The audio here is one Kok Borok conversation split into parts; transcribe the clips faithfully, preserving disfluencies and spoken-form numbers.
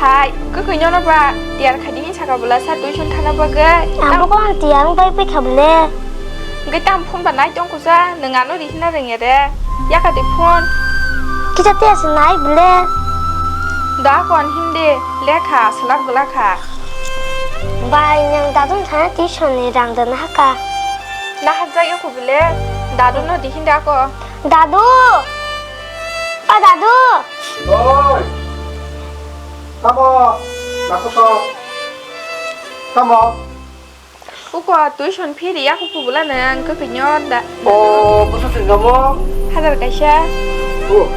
Hai, kwkhwino no ba tiyar khaidi hin saka bwla sa tuition thana bagwi. Ang bo ko ang tiyar wng bai pai kha bwle. Hwnkhe tam phone ba nai tong kusa, nwng ano ri hina rwngya de. Yaka de phone. Kisa tiya se nai bwle. Da kon hindi lekha salak bwla kha. Bai nwng dadun thana tuition ni rang dana haka. Nahak jagwi khu bwle, dadu no di hindi ako. Dadu! O dadu! Oi! Tamo? Nakuto? Tamo? Uko tuition fee ri yaku kubula nang kwkwi nyo da. O, busu sing kamo? Hazar kaisa. O.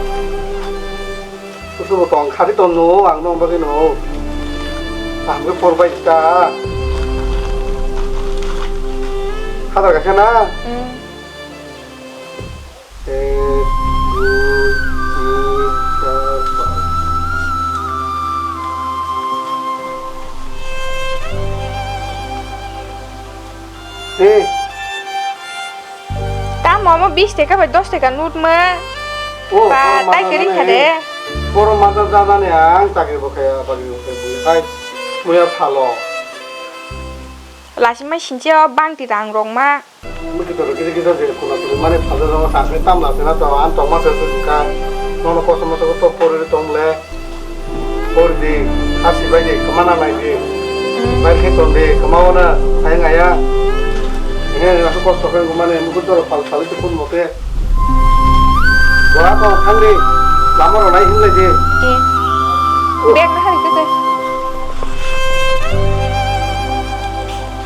Busu bo tong khari ton no, ang no bagwi no. Ang ke por bai ta. Hazar kaisa na? Hmm. Ek, dui, tin, char, panch. Eh. Tamo omo bis teka bai dos teka note ma. Oh, ba, tei kwrwi kha de. Borok mata janani ang chakri bo khaya, bagri bo khaya, bui hai. Muya phalo. Lasi mai sinche o bangti rang rok ma. Muitu toro kisa kisa je kuna tuli mani phalsa jama sakni tamla sena to ang tongma se se ka. Nono kosom moso to pori tong le. Pori di, hasi bai di, kemana nai di. Bai khe ton di, kemao na, ayang aya. He, aku kosto khe mane muitu toro phal phal itu pun mote. Bora to thang di, lama ro nai hinle di. Eh. Bag na hari kete.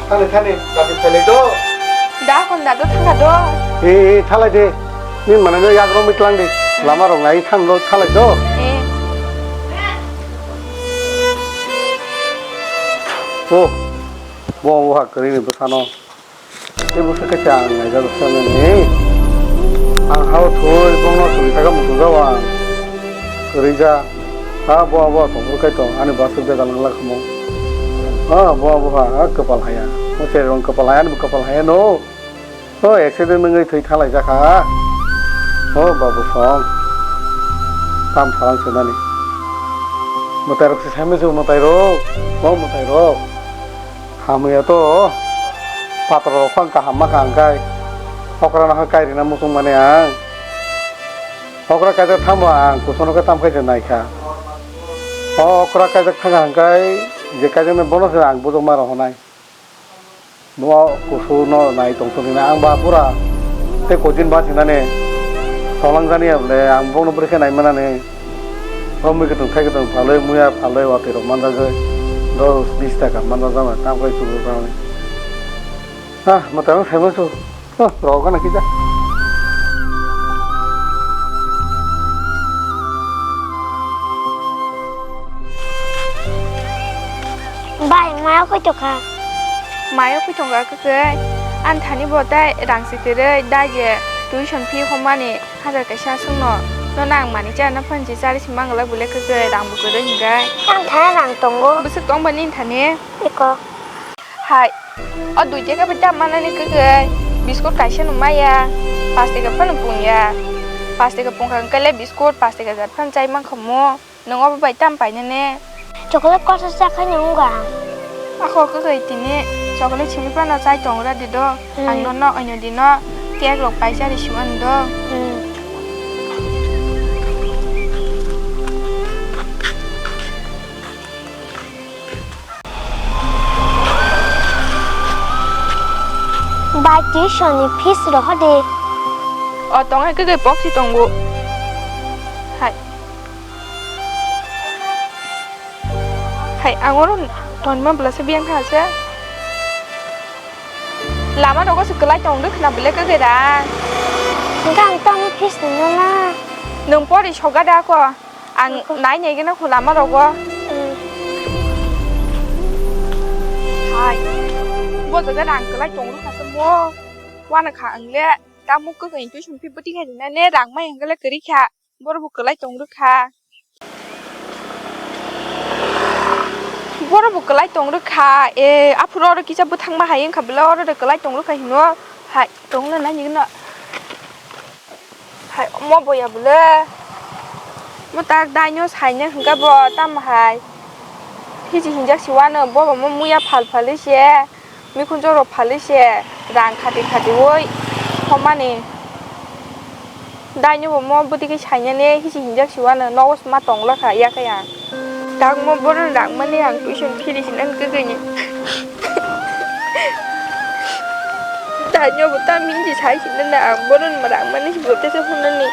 Thani, thani, dati thalai do. Da kon da do thanga do. Eh, eh, thalai de. Ni mana no yak rom itlang de. Lama rong ai thang do thalai do. Eh. Oh. Bo bo ha kari ni bwsano. Tei bwswk khe chang naijak bwswk nini. Ang hao thoi bongno suri thaka muchungjao ang. Kwrwija. Ha bo bo tongphuru khe tong ani bwswk bejal wngla khamu. Ha bo bo ha kwpal haya. Mo cherong kwpal haya ani kwpal haya no. O accident wngwi thwi thalaijak ha. O babu song. Tam phalang swnani. Mwtairok se sai mese mwtairok. O mwtairok. Hamya to, patro rok phang kaham ma kha hwnkhe, okra no khe kairina muchung mani ang. Okra kaijak thanbo ang kusono khe tam khe se nai kha. O okra kaijak thang kha hwnkhe, je kaijak nai bono se ang bujok ma rohonai. Bo kusu no nai tong tong ni ang ba pura tei koi din ba sinani tonglang jani ya bole ang bono bwrwi khe nai manani. Romwi kwtwng thai kwtwng phalwi muya phalwi watwi rok manjagwi dos bis taka manjak jana tam khe chubui phalwi. Ah, mwtang sai musu. Oh, rok gana kisa. Bai, maya koi to kha? Maya koi tong ga kwkwi. An thani bo tai rang si kwrwi dai je tuition fee homani. Hazar kaisa aswkno, no nang manwi cha na phan si chari si manglak bole kwkwi rang bo kwrwi hingai. Ang thani rang tongo. Bwswk tong ba nini thani? Eko. Hai. O dui teka bai dam manani kwkwi. Biskut kaisa no maya. Pas teka phano pung ya. Pas teka pung kha hwnkhe le biskut pas teka jat phano chai mankha mo. Nwng obo bai tam painani? Chocolate kosa chakhani wngkha ang. Ako kwkhwi tini chocolate simi phano chai tongra di do. Hmm. Ang nono oino dino cake rok paisa ri sima do. Hmm. Bai tuition ni fees rohor di. O tongo kwkhwi boxi tongo. Hai. Hai, ang oro tonma bwlasa biyang kha se. Lama rogo se kwlai tong rwkhna bwle kwkwi da. Hwnkhe ang tamo fees nino na. Nwng pori soga da ko. Ang nai nai gana khu lama rogo. Hmm. Hai. Bo jaga rang kwlai tong rwkha se mo. Wana kha ang le. Tamo kwkwi tuition fee bwtwi khe rina ne rang mai hwnkhe le kwrwi kha. Boro bo kwlai tong rwkha. Boro bo kwlai tong rwkha. E, aphuru oro kisa bwthang ma hai wngkha bwle, oro de kwlai tong rwkha hino. Hai, tong le nai nigno. Hai, omo boya bwle. Mo tak daino saina hwnkha bo, tamo hai. Hiji hinjak si wano, bobo mo muya phal phal se, mikhunjoro phal se, rang khati khati oi, homani. Daino bo mo bwtwi khe sainani hisi hinjak si wano nogo ma tongla kha yakhe ang. Tangmo bono rang mani ang tuition fee ri sinani kwkwi ni. Daino bo tam hinji sai sinani ang bono rang mani si bote se phunani.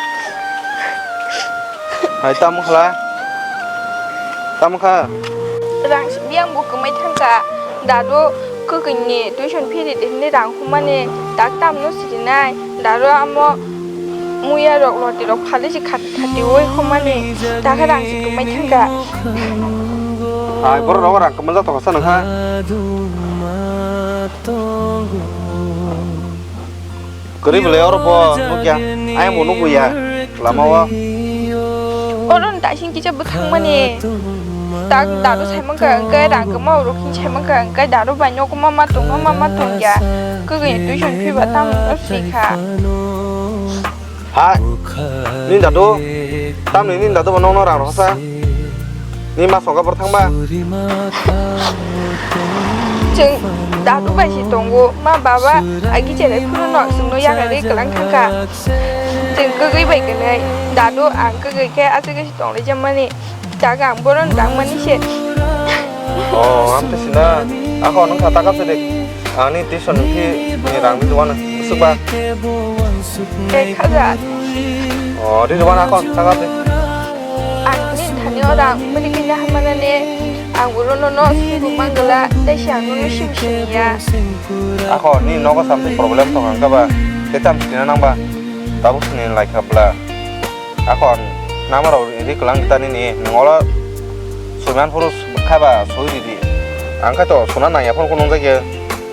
Hai tamo khala? Tamo kha? Rang si biyang bo kwmai thangkha. Dado kwkwi ni tuition fee ri hinwi rang humani tak tamno sirinai. Dado amo muya rok loti rok phali si khati khati oi homani takhe rang si kwmai thangkha. Hai borok rogo rang kwmajak tongsa nangkha. Kwrwi belai oro bo nukya, ayang bo nukya lama o. Oro ni taising kisa bwthang mani. Tak dado saimang kha hwnkhe rang kwma rok hin saimang kha hwnkhe dado bai nogo ma ma tong ma ma tong ya. Kwkwi tuition fee ba tamo no swi kha. Ha? Ni dadu? Tamni ni dadu bo nokno rang rohorsa? Ni ma songkha borok thangba? Chwng dadu bai si tongo. Ma baba agi cherai phuru no chwngno yakarwi kwlang thangkha. Chwng kwgwi bai kwnwi. Dadu ang kwgwi khe aswk khe si tonglaijak mani. Jaga ang bono rang mani se. Oh, amte sina. Ako nung kha taka se de. Ani tuition fee ni rang di duan. Swkba. Ek hajar. Oh, di duan ako taka se. Ang ni thani o rang beri kini hamana ne. Ang ulo no no suru manggala. Tei si ang no sim sim ya. Ako ni nogo samte problem tong ang kaba. Ketam sina nang ba. Tabuk sini lai kha bla. Akhon namarok ri kwlang tani ni nwng oro suiman phuru kha ba sui ridi. Ang khe to suna nang yaphang kunung jagya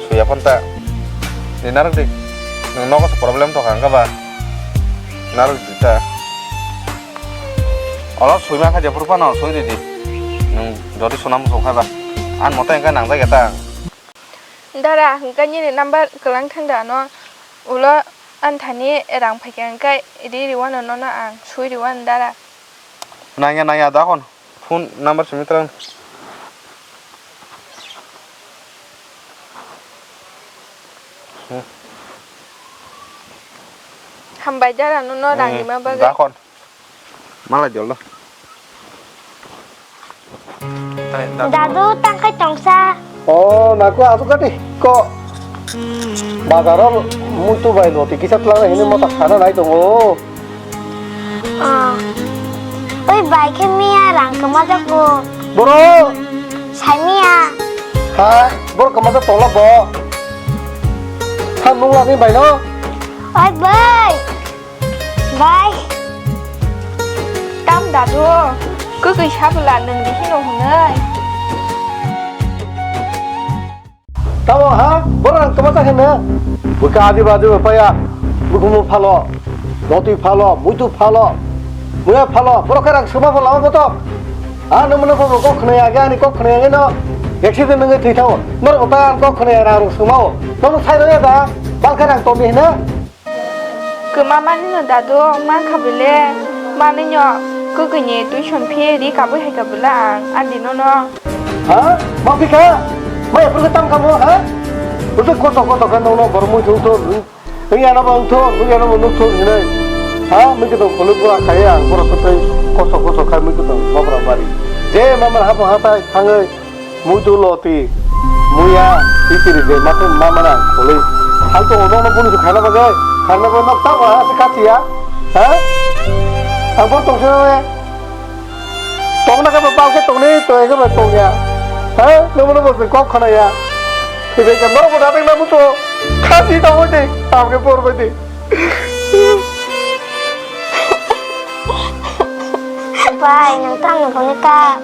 sui yaphang ta. Di narwk di. Nwng nogo se problem to kha ang kha ba. Narwk di ta. Oro suiman kha jephuru phano sui ridi. Nwng jodi suna muchung kha ba. An moto engkha nang jagya ta. Dara, hwnkhe nini number kwlang thang da no? Ulo ani thani rang phaikha hwnkhe ri riwano nono ang sui riwano dara. Nangya nangya da kon phone number simi twlang. Hambai dara nono rang rima bagwi. Da kon. Malai joldo. Dadu tangkai tongsa. Oh, naku asuk kati ko. Bazaro muitu bai loti kisa twlangna hini mota khana nai tongo. Ah. Oi bai khe miya rang kwma jago. Boro. Sai miya. Ha, boro kwma jak tongla bo. Ha nung lagi bai no. Oi bai. Bai. Tam dadu, kwkwi sabwla nwng di hino hwnwi. Tamo ha, borok ang kwmajak hwnwi. Bwkha adi badi bo paya, bukumu phalo, doti phalo, muitu phalo, muya phalo, borok khe rang swma phalo, abo to. Ah, nwng mano kok kok khwnaya, age ani kok khwnaya no. Accident nungwi thwi thango. Norok ta ang kok khwnaya rang rok swmao. Nono sai rwya da, bal khe rang tongdi hwnwi. Kwma mani no dadu, ma kha bwle, mani no kwkwi ni tuition fee ri kabwi hai kha bwle ang, adi nono. Ha? Ma phi kha? Ma ephuru khe tam kha mo, ha? Bwswk koso koso khe nono borok muitu wngthok, wng ya no bo wngthok, wng ya no bo nukthok hinwi. Ha? Mui khe tong khuluk bura khai ang, borok kwtwi koso koso khai mui khe tong bobra bari. Je ma man hapung hatai thangwi. Muitu loti, muya, pitiri de, mate mamana, kholi. Hal to ono no police khaina bagwi, khaina bagwi nok ta wa, se kachiya, ha? Ang bo tongse, tongna ka ba, ba ke tongne, to ega ba tongya, ha? Nomo nomo se kok khana ya. Ibe ka norok bo datang na muto, khasi ta hote, amke por bete. Bai, nwng tamo hwnwi kha?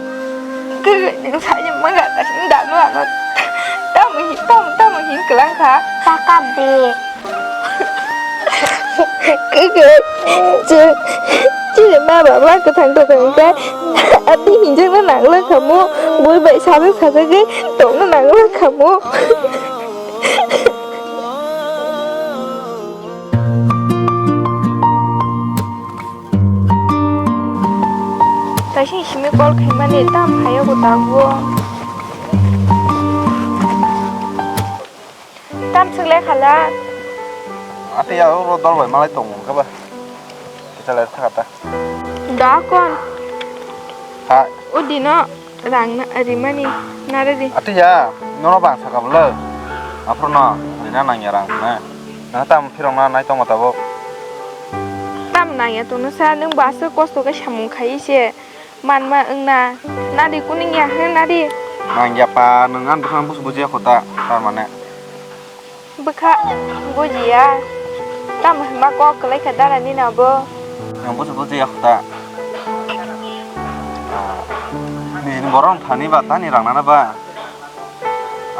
Kwrwi nwng sani mangkha, dano ano tamo hin, tamo, tamo hin kwlang kha. Ta kap di. Kwrwi, chwng, chini ma baba kwthang tongkha hwnkhe, ati hinjakna nangla khamu, bui bai sajak sajagwi tongna nangla khamu. Kaisa simi call khaimani tam phaiya bo tabuk. Tam swk le khala. Ate ya ro dol bai malai tongo kaba. Kita le thaka ta. Da kon. Ha. Udi no rang na rimani nare di. Ate ya nono bang saka bolo. Aphuru no rina nang ya rang na. Na tam phirong na nai tongo tabuk. Tam nang ya tongno sa nwng ba aswk kosto khe samung khai se. Manma wngna, nadi kuning ya hwn nadi. Nang ya pa, nwng ani bwkhano busu bujiya kho ta, tar mane. Bwkha bujiya. Tamo hwnba kok kwlai kha dara nini abo. Nwng busu bujiya kho ta. Ah, nini borok thani ba, tani rang nana ba.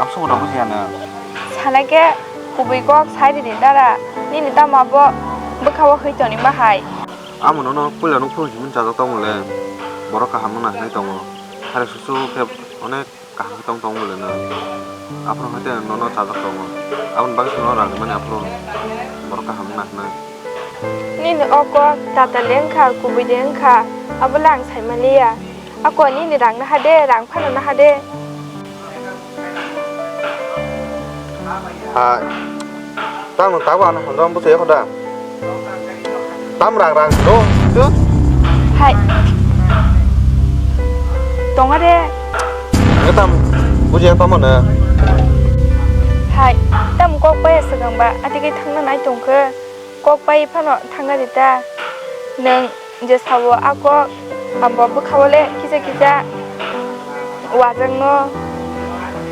Ang subo da bujiya nwng. Sana khe kubui kok sai di dara. Nini tamo abo bwkha o hwi toni ma hai. Amo nono puila nuk phuru himwi chajak tongo le. Borok kaham wngna hinwi tongo. Hari susu khe onek kaham khe tong tongo le no. Aphuru hai te nono chajak tongo. Aboni bagwi se nono rang mani aphuru borok kaham wngna hinwi. Nini o kok tata le wngkha, kubui de wngkha, abo le ang sai manliya. Ako nini rang naha de, rang phano naha de. Hai. Tamo tabo ano hamjak bwsai kho da. Tam rang rang do. Do. Hai. Tonga de. Nge tam bujiya tamo na. Hai. Tam kok pai swkang ba. Ati ke thangna nai tongkhe. Kok pai phano thangna di ta. Nwng je sabo a kok, abo bwkha o le kisa kisa wajakno.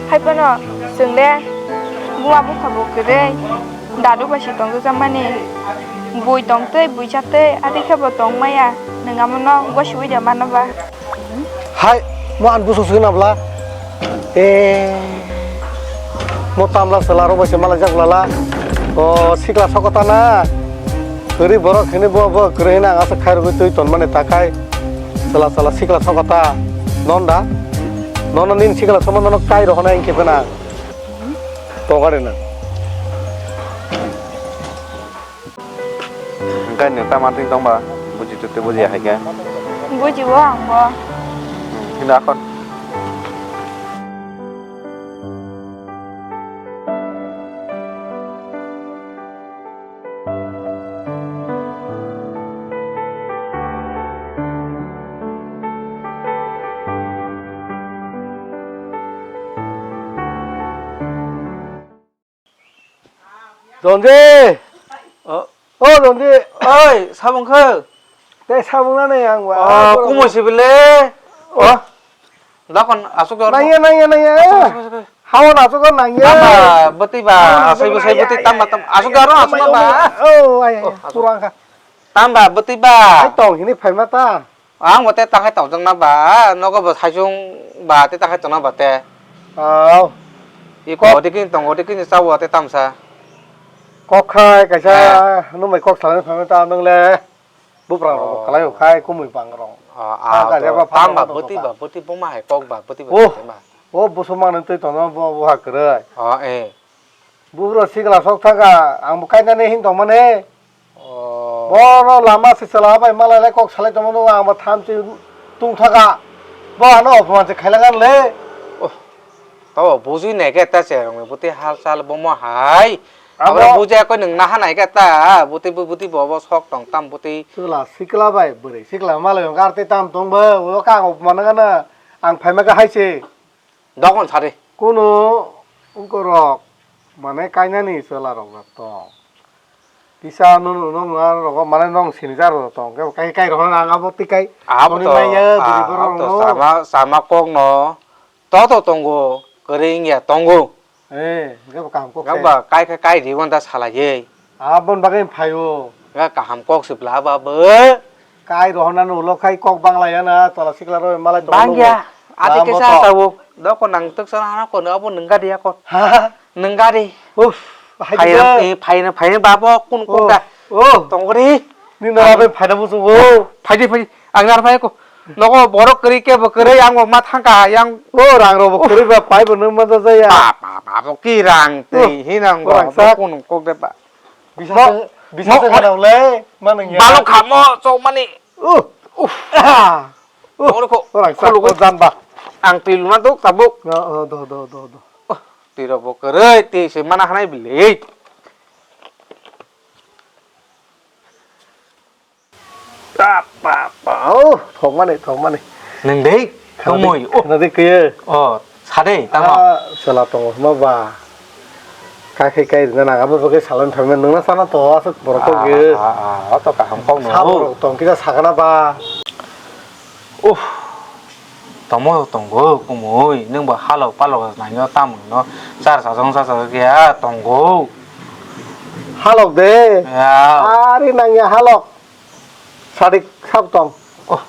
Hai phano chwng le buma bupha bo kwrwi, dadu bai se tongjakmani. Bui tongtwi, buisa twi, ati khe bo tong maya. Nwng amo no gosiwi de mano ba? Hai, mo ani bwswk swkhe nabla. E, mo tamla chwla rok bai se malai jak lala. O, sikla sokota na. Kwrwi borok hini bo, bo kwrwi hini ang aswk khairogwi twi tonmani takhai. Chwla, chwla sikla sokota. Non da? Nono nini sikla sokma nono kai rohonai hwnkhe phena. Tongari na. Hwnkhe nwng tamo twi tongba? Buji twi twi bujiya hai khe? Bujibo ang bo. Hmm, hino akhon. Jonji! O. O Jonji! Oi, samung khe? Tei samung nani ang ba. O, kumui si bile. O. Dakon asuk jor. Nangya, nangya, nangya. Asuk, asuk, asuk, asuk. Hawan asuk nangya. Tamba, beti ba, asai bo sai beti tamba, tam, asuk jor, asuk ba. O, ai, ai, kurang kha. Tamba, beti ba. Ai tong hini phaima ta. Ang bo te tangai tongjakna ba, nogo bo saichung ba te tangai tongna ba te. Au. Iko odi kin tongo, odi kin chawo te tamsa. Kok khai kaisa, eh, numai kok salai phaima ta nwng le. Buprang rok kalai khai kumui bang rong. Ah, ah, tamba bwtwi ba, bwtwi buma hai kok ba, bwtwi ba. Oh, oh, busumang nang twi tono bo, bo ha kwrwi. Ah, eh. Bubro sikla sok thaka, ang bo kainani hin tongmani. Oh. Boro lama se chwla bai malai lai kok salai tongmani, ang bo thamchi tung thaka. Bo ano opman se khailangan le. Oh. Tabo bujui nai khe ta cherwng ni bwtwi hal sal bomo hai. Abo bujui khe nwng naha nai khe ta bwtwi bwtwi bo bo sok tong tam bwtwi. Chwla sikla bai bwrwi sikla malai gar tei tam tong bo o kang opman gana ang phaima khe hai se. Dokon sari. Kuno ungkorok mane kainani chwla rok tong. Kisa nono nono rogo mane nong sini jar ro tong ke kai kai ro na abo ti kai. Abo to maya buri boro abo to no. Sama sama kok no. Toto tongo, kwrwi wngya tongo. Eh, hwnkhe bo kaham kok se. Gaba kai khe kai riwon da salai ye. Abon bagwi phaio. Ga kaham kok se bla ba bo. Kai rohona no ulo khai kok bangla ya na, tola sikla roi malai tongo. Bangya. Ate kesa tawo. Doko nang tuk sana hana kono abo nungga dia kon. Ha? Nungga di. Uff, hai. Phaina, eh, phaina, phaina babo kun kok da. Oh. Tongri. Ni nara bai phaina musu. Oh. Phaidi, phaidi. Ang nara bai ko. Nogo borok kwrwi kebo kwrwi, ang bo ma thangka yang. O rang rok bo kwrwi ba pai bo nung ma jaya. Ba, ba, ba, bo ki rang twi hinang bo, bo kun kok de ba. Bisa se, bisa se kana ulai, ma nung ya. Balok khamo chok mani. Uh. Uff. Ah. Uh. Oro ko. Orang sa ko jan ba. Ang twi luma dok tabuk. Ya, oh, do, do, do, do. Twi rok bo kwrwi, twi se mana hanai bili. Apa, apa, oh, thokmani, thokmani. Nwng dei, khana tongmoi, di, oh. Khana di kaya. Oh, sade, tamo. Ah, sela tongo, ma ba. Kai khai kai rina naga, bo kai salon phaima, nwngna sana to, asuk borok kok Ah, ye. Ah, ah, oh, to kaham kok no. Sa borok tong kisa sakana ba. Uff, tomo tongo kumui, nwng bo halok palok naino tamung no char sajong char sajong khe ya tongo. Halok de. Ya. Ari nangya halok. Sadik sab tong. Oh,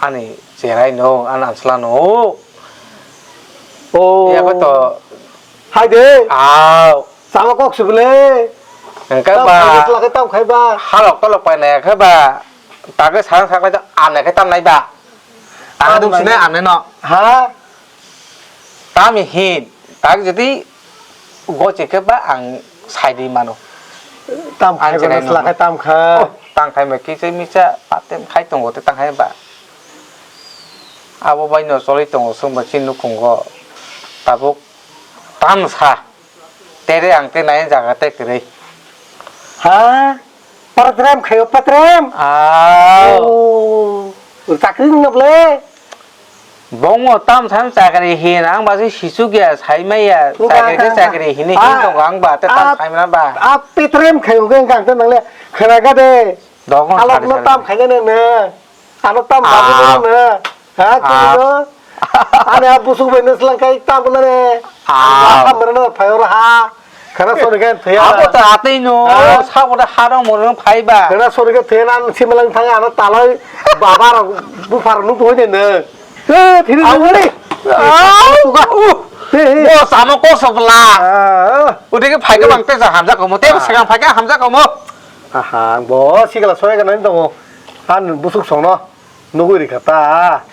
ani cherai no, an ansla no. Oh. Ya ko to. Hai de. Aw. Sama kok sibule. Engka Tam ba. Khai de, tam khai ba. Halok palok pai nai khe ba. Tagwi sarang saklai ta ane khe tamnai ba. Tang Tamnai. Dum sine ane no. Ha? Tami hin. Tag jadi goche khe ba ang sai di mano. Tam Ang khai ba cherai no. Sla khai tam kha. Oh, tang khai ma kisa misa patem khai tongo te tang khai ba. Abo bai no choli tongo sung ba chin nukhungo. Tabuk tam sa. Tere ang te nai jaga te kwrwi. Ha? Patrem khayo patrem. Ah. Oh. Chakri nang ble. Bongo tam sam chakri hin ang ba se sisu gya sai maya. Chakri te chakri hin hin tong ang ba te tam sai mana ba. A patrem khayo ge ang te nang le khana ga de. Dogon Alok sari no sari. Tam khaina ne ne. Ano tam babu Ah. Na. Ha, Ah. Tino. Ani ha busuk bai nuslang kai tam na ne. Ah. Tam na phayor ha. Khana sori kan thaya. Abo ta atei no. Ha? Sa ko da harong mo phai ba. Khana sori kan thaya nan simalang thang ano talai baba rok bufar nuk thoi ne ne. He, thiri Abo nuk ne. Ah. Tuga. Uh. He, he. Bo samo ko sopla. Ah. Ude ke phai ke bang te sa hamja ko mo. Te Ah. Segang phai ke hamja ko mo. Aha, bo sikla soi kan tongo. An busuk songno. Nugui rikha ta.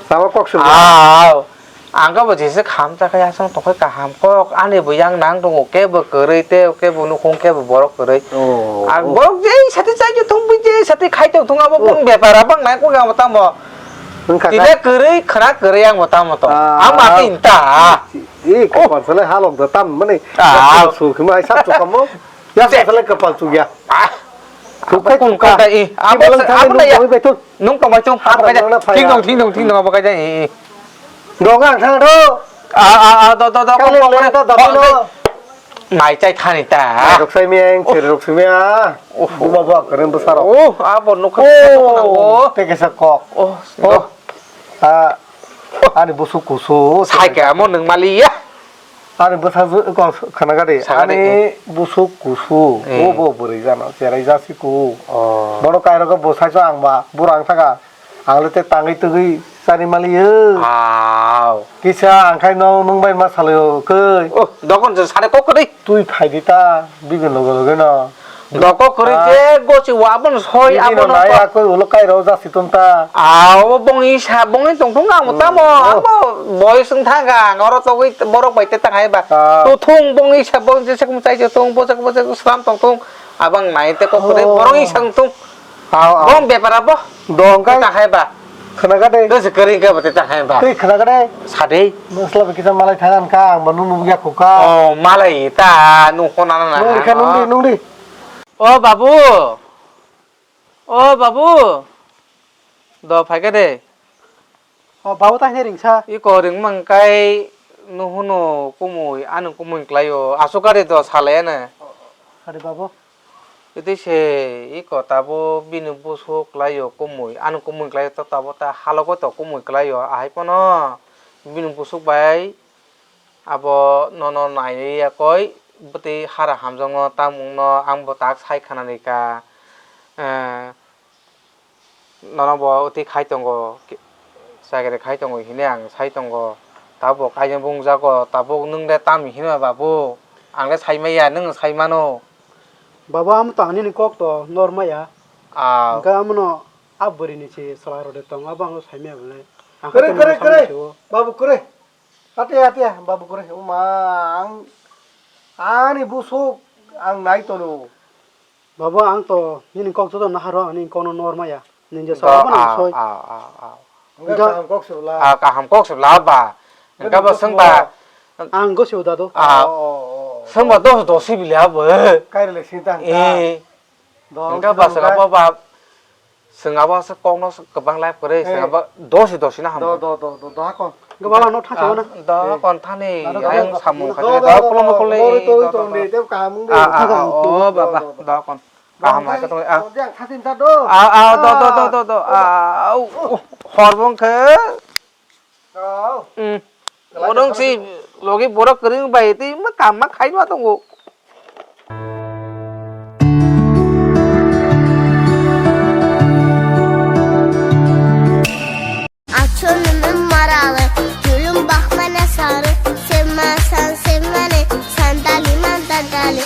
Sama kok suk. Aw. Ang bo jese kham ta kaya sang tokai kaham kok. Ani bo yang nang tongo kebo kwrwi te kebo nukhung kebo borok kwrwi. Oh. Ang borok jei sati chai thung bi jei sati khai thung abo Oh. Bung bepar abang nai kok ang tamo. Wngkha Tile ka? Kwrwi khna kwrwi ang tamo to. Ah. Ang ma tin ta. Ih, kapal sale halok da tam mani. Ah. Su khima ai sap chukamo. Ya Che. Sale kapal chukya. Ah. Thukai Kung thuka. Kata i. Abo Kibalang sa-, thangwi abo nung na ya. Tongwi baithung. Nung tongbai thung. Abo Abo kaja. Nang na phai Thing ya. Dong, thing dong, thing dong, abo kaja i. Dong ang thang do. Ah, ah, ah, do, do, do, Kali kong, kong, le kong, ta kong, dong. Nai chai thani ta. Rok sai mi ang, cher rok sai mi a. Oh. Buma bua keren besar. Oh, abo nukha. Oh. Te kesa kok. Oh, Oh. do. Ah, ani busuk kusu. Sai ke amo nung mali ya. Ani bwsajwk, ko, khwnaga de, Saga de, ani eh. Busuk kusu, Eh. Bo bo bwrwi gana, cherai jasi ku. Oh. Bono kairok bo sai so ang ba, burang thaka. Ang le te tangwi tugwi chari mali yo. Aw. Kisa ang khai no nung bai ma salai o koi. Oh, dokon je sare kok kori. Twi phai di ta, bibin loge loge no. Doko kwrwi Ah. Je gochi wa abono soi Bini abono no nai ko- akoi ulo kairo jasi tonta. Ah, obo bongni sa, bongni tongthung ang mo tamo, Oh. Abo boyos wng thang ang, oro togwi borok bai te tanghai ba. Ah. Tuthung bongni sa, bong jesa kum chai se thung, bojak bojak slam tongthung, abang nai te kok kwrwi, Oh. Borok ni sang thung. Aw, aw. Bong bepar abo. Dong kai. Tanghai ba. Khwnaga de. Tei se kwrwi khe bo te tanghai ba. Tei khwnaga de. Sadei. Bwsla bai kisa malai thangan ka, ang bo nung nubya khuka. Oh, malai ta, nung khona na na. Nung di kha, nung di, nung di. O babu, o babu, do phaikha de. O babu, ta hwnwi ringsa. Iko ringmang kai nuhuno kumui, ano kumui klaio, asukari do salai ano. Ari babu. Iti se iko tabo bini busu klaio kumui, ano kumui klaio to tabo ta halogo to kumui klaio, ahai pono bini busuk bai. Abo nono naiwi yakoi bwtwi hara hamjakno tamungno ang bo tak sai khwnani ka, eh, nono bo wtwi khai tongo, chakri khai tongo hinwi ang sai tongo. Tabuk kaijaknai bungjago, tabuk nwng de tamo hinwi babu? Ang le sai maya, nwng sai mano. Babu, amo to ang nini kok to nor maya. Ah. Hwnkhe amono a bwrwi ni se chwla rok de tong, abo ang sai maya bole. Ang khe kwrwi, tongmani kwrwi, samung kwrwi. Se o. Babu, kwrwi. Ate, ate, babu kwrwi. Oma, ang, ani busuk, ang nai tono. Babu, ang to nini kok joto naharo, ang nini kokno nor maya. Nini je sabo nang soi. Aw, aw, aw. Hwnkhe kaham kok se bwla. Ah, kaham kok se bwla ba. Hwnkhe bo swng ba. Ang gosio dado. Ah. Oh, oh, oh. Sengba dos dos si bili abo. Kairele sintang. Eh. Dong, hingke ba song sengabo ba, sengabo se kokno kwbang lai kwrwi, eh, sengabo dosi dosi na hambo. Do, do, do, do, do, hakon. Gabala no thasa na. Do, hakon thani, ayang samung khaje, do, do, do, kolom do, kolom, do, do, do, do, do, do, kaham wngdi. Ah, ah, ah, oh, baba, do, do, hakon. Kaham hai ka tong, ah. Do, yang thasin ta do. Ah, ah, do, do, do, do, do, ah, oh, oh, horbong khe. Oh. Hmm. Odong si logi borok kwrwng bai twi ma kam ma khai ma tongo. Achol me marale, julum bahmana sare, sema san semane, sandali mandandali.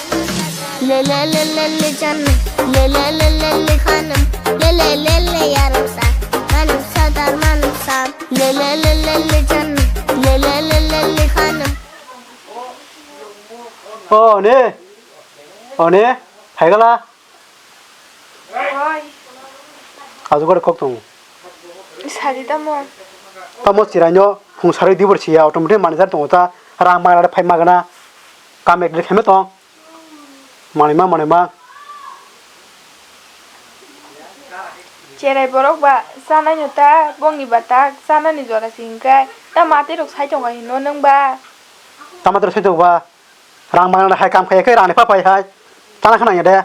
Le le le le le janne, le le le le le khanam, le le le le yaram sa, manam sadar manam sam. Le le le le le janne, le le le le le khanam. O ne, o ne, phaigala. Oi. Ajo gore kok tongo. Sadi tamo. Tamo chiraino phung sarwi dibor siya automatic manager tongo ta rang magana phai magana kam ek khaima tong. Manima, manima. Cherai borok ba chanai no ta, bongni ba ta chanani jora si hingkai. Ta mati rok sai tongo hino nwng ba. Ta mati rok sai tongo ba. Rang mangna hai kam khai khai rang ni pa pai hai. Chana khana ya de.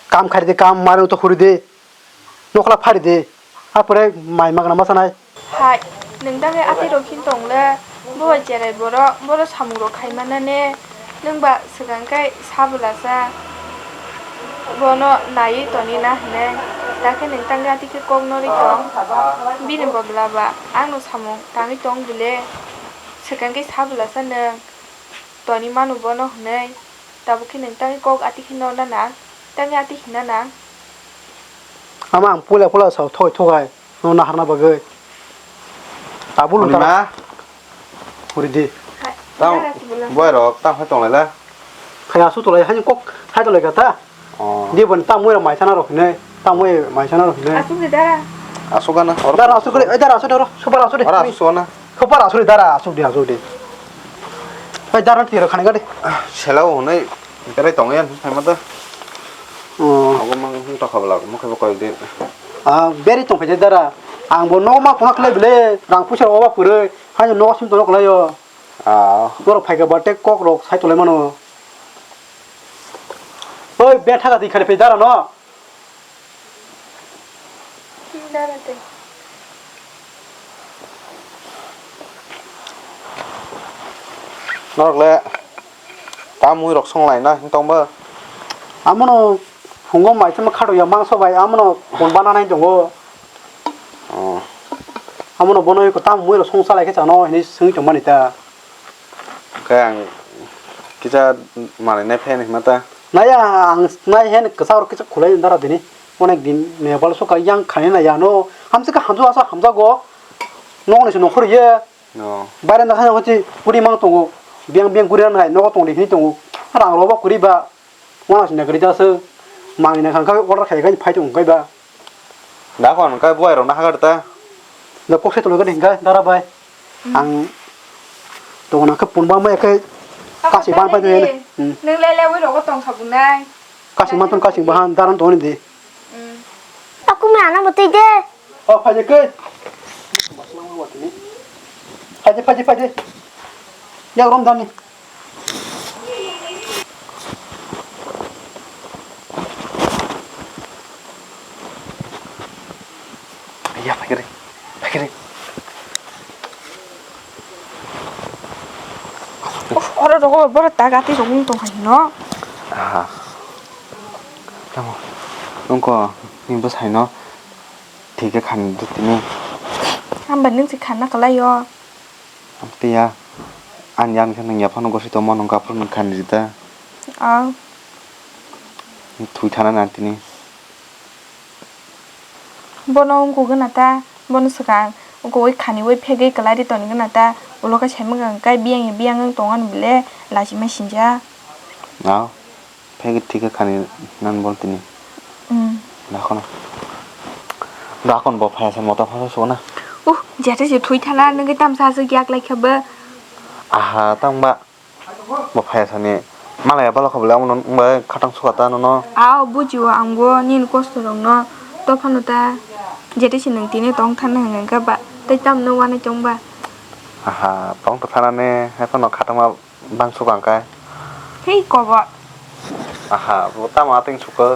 Kam khai de kam mari to khuri de. Nokla phari de, apore mai magna ma sanai. Hai, nwng dagwi atwi rok khin tong le, bo bai cherai borok, boro samung rok khai mana ne, nwng ba swkang khe sa bwla sa, bono naiwi toni na hwnwi, dakhe nwng tangwi atwi khe kok norwi tong, bini bodla ba ang no samung tangwi tong bile, swkang khe sa bwla sa nwng toni mano bono hwnwi, tabuk khe nwng tangwi kok atwi khe norna nang, tangwi atwi hina nang. Ama ang puila puila sao thoi thogai no naharna bagwi. Tabuk Purnima. Lutang. Puri di. Hai, Tang dara si bwla. Boy rok tang hai tong laila. Khai asu tolai hai kok hai tolai kata. Oh. Di bon tang mui mai sana rok ne. Tang mui mai sana rok ne. Asuk di dara. Asuk ana. Dara asuk le, eh, dara asuk dara. Super asuk de. Ora asuk na. Super asuk dara asuk di asuk di. Hai dara tiro khani gadi. Sela hwnwi berai tongya phaima da. Oh. Ogo mang hung ta khabla mo khabo koi de. Ah, beri tong phai dara. Ang bo no ma kono khlai bile, rang puisa oba puroi. Hai no sim tono khlaio. Ah. Boro phaika ba tek kok rok sai tolai mano. Oi, be thaga di khare pe dara no. Dara de. Norok le ta mui rok song lai na tong ba. Amono phungo mai tama khado ya mangso bai amono kon bana nai tongo. Oh. Amono bono ko ta mui rok song salai khe chano hini sung tong mani ta. Khe ang kisa manwi nai phaiyani hwnma ta. Naiya ang nai hen kwchak rok kisa khulai dara dini. Onek din Nepal soka yang khani naiya no. Hamsa khe hamsa asa hamjago. Nokni se nokhor ye. No. Baire na khani hoti puri mang tongo. Biang biang guri nai nogo tongdi hini tongo. Rang roba kuri ba. Wana sina gari jasa. Mangi na khangka order khai khai phai tongo kai ba. Da kon kai buai rok na hagar ta. Da kok se tolo gari hingka dara bai. Hmm. Ang tongna khe punba mai khe kasi ban pai de. Hmm. Nung le le wi rogo tong sabunai. Kasi man ton kasi bahan daran toni de. Hmm. Aku mana mutai de. O phai de khe. Phai de phai de phai de. Ya rom dani. Iya, pakai deh. Pakai deh. Uf, oro rogo boro ta gati rok wng tong hai no. Aha. Tamo. Nungko ni bwsai no thike khan dutini. Hamba nung si khanna kalai o. Amtwi ya, ani yan khe nwng yaphano gosoi tongma nwng aphuru nwng khan rida. Ah. Thwi thana na tini. Bono wngkuk gana ta, bono swkang wngkuk oi khani oi phegwi kwlai ri toni gana ta, ulo khe sai mwkang kai biyang ya biyang wng tong ani bile lachima sinja. Ah. Phege thike khani nan bol tini. Hmm. Dakhono. Dakon bo phaya sa mota phasa sona. Uh, jete se thui thana nungwi tamsa aswk yak lai kha bo. Aha, tang ba. Bo phaya sani. Malaya balo kha bole amo wngbai khatang suka ta nono. Ao bujio ang bo nini kosto rokno. Tophano ta jete se nwng tini tong thana hwnka ba. Tei tamno uanai tong ba. Aha, tong to thana ne, hai phano khatangma bang suka hwnka. Hei kobor. Aha, bo tamo ateng suka.